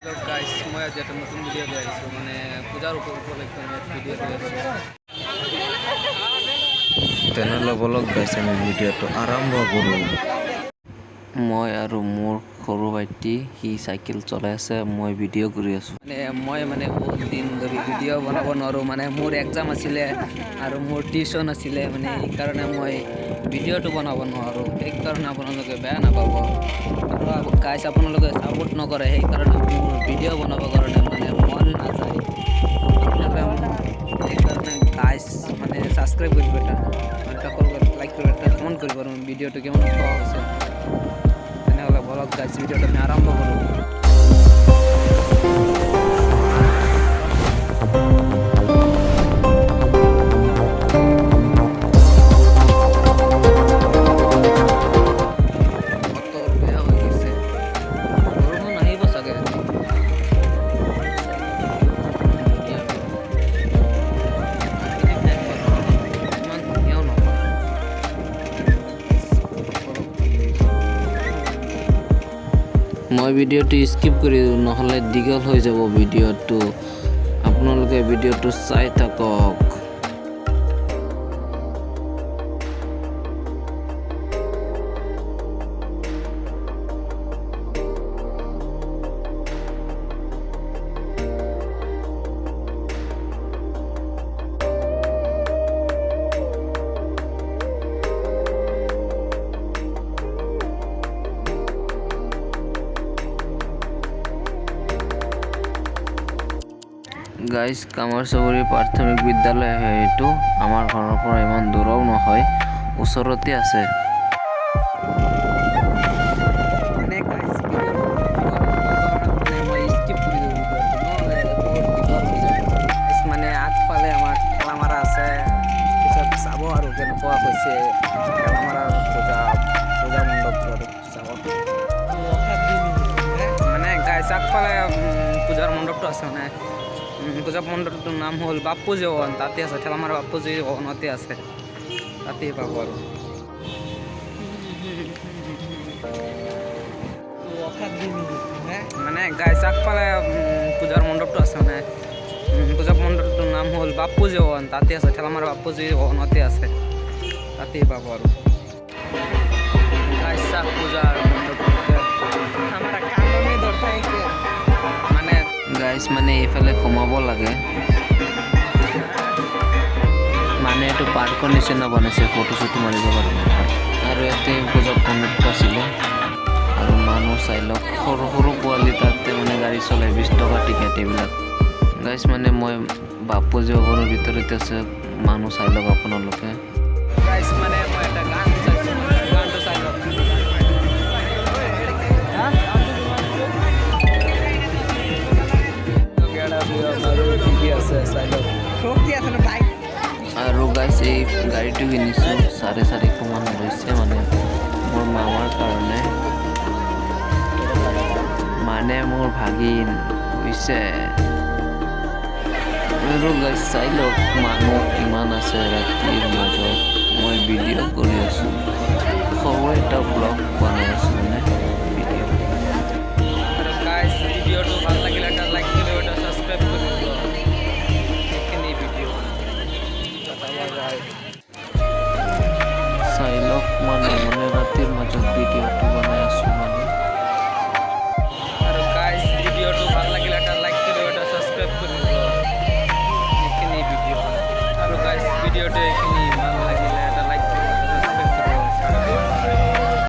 গাইছ, মই আজি এটা নতুন ভিডিঅ' লৈ আহিছোঁ, মানে পূজাৰ উপলক্ষে মই ভিডিঅ' লৈ আছোঁ। তেনেহ'লে ব'লক গাইছ, আমি ভিডিঅ'টো আৰম্ভ কৰোঁ। মই আৰু মোৰ সৰু ভাইটি, সি চাইকেল চলাই আছে, মই ভিডিঅ' কৰি আছোঁ। মানে মই মানে বহুত দিন ধৰি ভিডিঅ' বনাব নোৱাৰোঁ। মানে মোৰ এক্সাম আছিলে আৰু মোৰ টিউশ্যন আছিলে, মানে সেইকাৰণে মই ভিডিঅ'টো বনাব নোৱাৰোঁ। সেইকাৰণে আপোনালোকে বেয়া নাপাব। আৰু গাইছ, আপোনালোকে ছাপোৰ্ট নকৰে, সেইকাৰণে মোৰ ভিডিঅ' বনাবৰ কাৰণে মানে মন নাযায়। আপোনালোকে সেইকাৰণে গাইছ, মানে ছাবস্ক্ৰাইব কৰিব, এটা এটা কৰিব, লাইক কৰিব, এটা কমেণ্ট কৰিব আৰু ভিডিঅ'টো কেমন পোৱা হৈছে। তেনেহ'লে বলক গাইছ, ভিডিঅ'টো আমি আৰম্ভ কৰোঁ। বতৰ বেয়া হৈ গৈছে, বৰষুণ আহিব চাগে আজি। ধুনীয়া view। আবেলি time ত ইমান ধুনীয়াও নহয়। অলপ ভাল লাগিছে। মই ভিডিঅ'টো স্কিপ কৰি দিওঁ, নহ'লে দীঘল হৈ যাব ভিডিঅ'টো। আপোনালোকে ভিডিঅ'টো চাই থাকক। গাইজ, কামাৰচুবুৰী প্ৰাথমিক বিদ্যালয় হয় এইটো। আমাৰ ঘৰৰ পৰা ইমান দূৰও নহয়, ওচৰতে আছে। মানে গাইজ, মানে মই স্কিপ কৰি দিওঁ ভিডিঅ'টো, নহ'লে বহুত দীঘল হৈ যাব। গাইজ, মানে আগফালে আমাৰ ঠেলা মাৰা আছে, পিছত চাব আৰু কেনেকুৱা হৈছে ঠেলা মাৰাৰ পূজা মণ্ডপটো আৰু চাব। মানে গাইজ, আগফালে পূজাৰ মণ্ডপটো আছে। মানে পূজা মণ্ডপটোৰ নাম হ'ল বাপুজী ভৱন, তাতে আছে। ঠেলামাৰা বাপুজী ভৱনতে আছে, তাতেই পাব। আৰু মানে গাইজ, আগফালে পূজাৰ মণ্ডপটো আছে। মানে পূজা মণ্ডপটোৰ নাম হ'ল বাপুজী ভৱন, তাতে আছে। ঠেলামাৰা বাপুজী ভৱনতে আছে, তাতেই পাব। আৰু গাইজ, চাক, পূজাৰ মণ্ডপটোতে আমাৰ মানে গাইজ, মানে এইফালে সোমাব লাগে। মানে এইটো পাৰ্কৰ নিচিনা বনাইছে, ফটো চটো মাৰিব কাৰণে। আৰু ইয়াতে পূজা মণ্ডপটো আছিলে। আৰু মানুহ চাই লওক, সৰু সৰু পোৱালি তাতে মানে গাড়ী চলাই, 20 টকা টিকেট এইবিলাক। গাইজ, মানে মই বাপুজী ভৱনৰ ভিতৰতে আছে, মানুহ চাই লওক আপোনালোকে। গাইজ, মানে মই এটা গান চাইছোঁ, গানটো চাই লওক। হা? কি কি আছে চাই লওক। আৰু গাইজ, এই গাড়ীটো কিনিছোঁ, 450মান লৈছে, মানে মোৰ মামাৰ কাৰণে, মানে মোৰ ভাগিন, বুজিছে। আৰু গাইজ, চাই লওক মানুহ কিমান আছে। ৰাতিৰ মাজত মই ভিডিঅ' কৰি আছোঁ, সৰু এটা ব্লগ বনাই আছোঁ মানে।